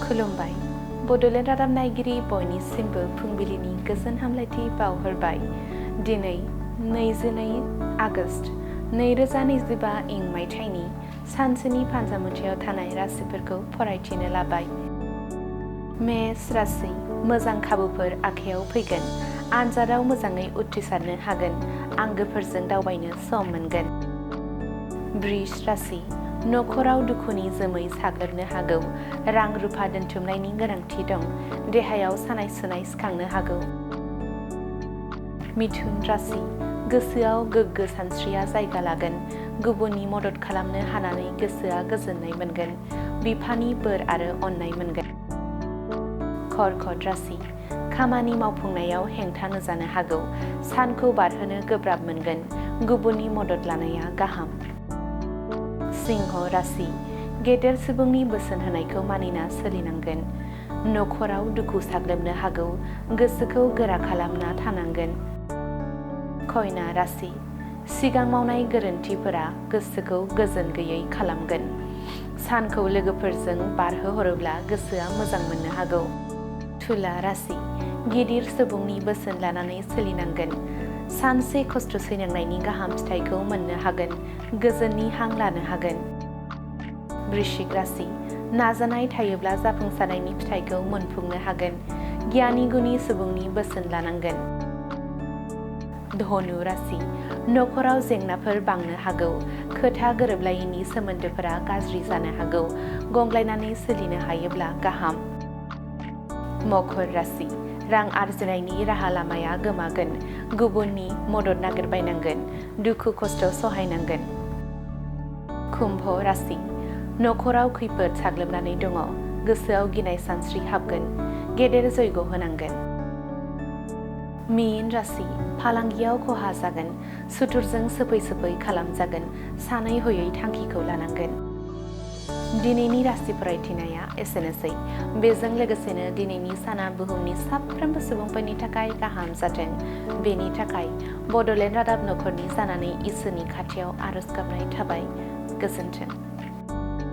खुलुमबाय। बड'लेण्ड रादाब नायगिरि बयनिसिमबो फुंबिलिनि गोजोन हामलायथि बावहरबाय। दिनै 22 आगस्ट 2025 इं मायथाइनि सानसेनि फान्जामुथियाव थानाय राशिफोरखौ फरायथिनो लाबाय। मेष राशि, मोजां खाबुफोर आखायाव फैगोन। आनजादाव मोजाङै उथ्रिसारनो हागोन। आंगोफोरजों दावबायनो सम मोनगोन। वृष राशि, नखराव दुखुनि जोमै साग्लोबनो हागौ। रां रुफा दोनथुमनायनि गोनांथि दं। देहायाव सानाय सुनाय सिखांनो हागौ। मिथुन राशि, गोसोआव गोग्गो सानस्रिया जायगा लागोन। गुबुननि मदद खालामनो हानानै गोसोआ गोजोननाय मोनगोन। बिफानि बोर आरो अननाय मोनगोन। कर्कट राशि, खामानि मावफुंनायाव हेंथा नुजानो हागौ। सानखौ बारहोनो गोब्राब मोनगोन। गुबुननि मदद लानाया गाहाम। सिंह राशि, गेदेर सुबुंनि बोसोन होनायखौ मानिना सोलिनांगोन। नखराव दुखु साग्लोबनो हागौ। गोसोखौ गोरा खालामना थानांगोन। कन्या राशि, सिगां मावनाय गोरोन्थिफोरा गोसोखौ गोजोन गैयै खालामगोन। सानखौ लोगोफोरजों बारहोहरोब्ला गोसोआ मोजां मोननो हागौ। तुला राशि, गिदिर सुबुंनि बोसोन लानानै सोलिनांगोन। सानसे खस्थ' सैनांनायनि गाहाम फिथाइखौ मोननो हागोन। गोजोननि हां लानो हागोन। वृश्चिक राशि, नाजानाय थायोब्ला जाफुंसारनायनि फिथाइखौ मोनफुंनो हागोन। गियानि गुणी सुबुंनि बोसोन लानांगोन। धनु राशि, नखराव जेंनाफोर बांनो हागौ। खोथा गोरोबलायैनि सोमोन्दोफोरा गाज्रि जानो हागौ। गंग्लायनानै सोलिनो हायोब्ला गाहाम। मकर राशि, रां आरजिनायनि राहा लामाया गोमागोन। गुबुननि मदद नागिरबायनांगोन। दुखु खस्थ' सहायनांगोन। कुम्भ राशि, नखराव खैफोद साग्लोबनानै दङ। गोसोआव गिनाय सानस्रि हाबगोन। गेदेर जयग' होनांगोन। मीन राशि, फालांगियाव खहा जागोन। सुथुरजों सोफै खालामजागोन। सानै हयै थांखिखौ लानांगोन। दिनैनि राशि फरायथिनाया एसेनोसै। बेजों लोगोसेनो दिनैनि साना बुहुमनि साफ्रोमबो सुबुंफोरनि थाखाय गाहाम जाथों। बेनि थाखाय बड'लेण्ड रादाब नखरनि जानानै इसोरनि खाथियाव आरज गाबनाय थाबाय। गोजोन्थों।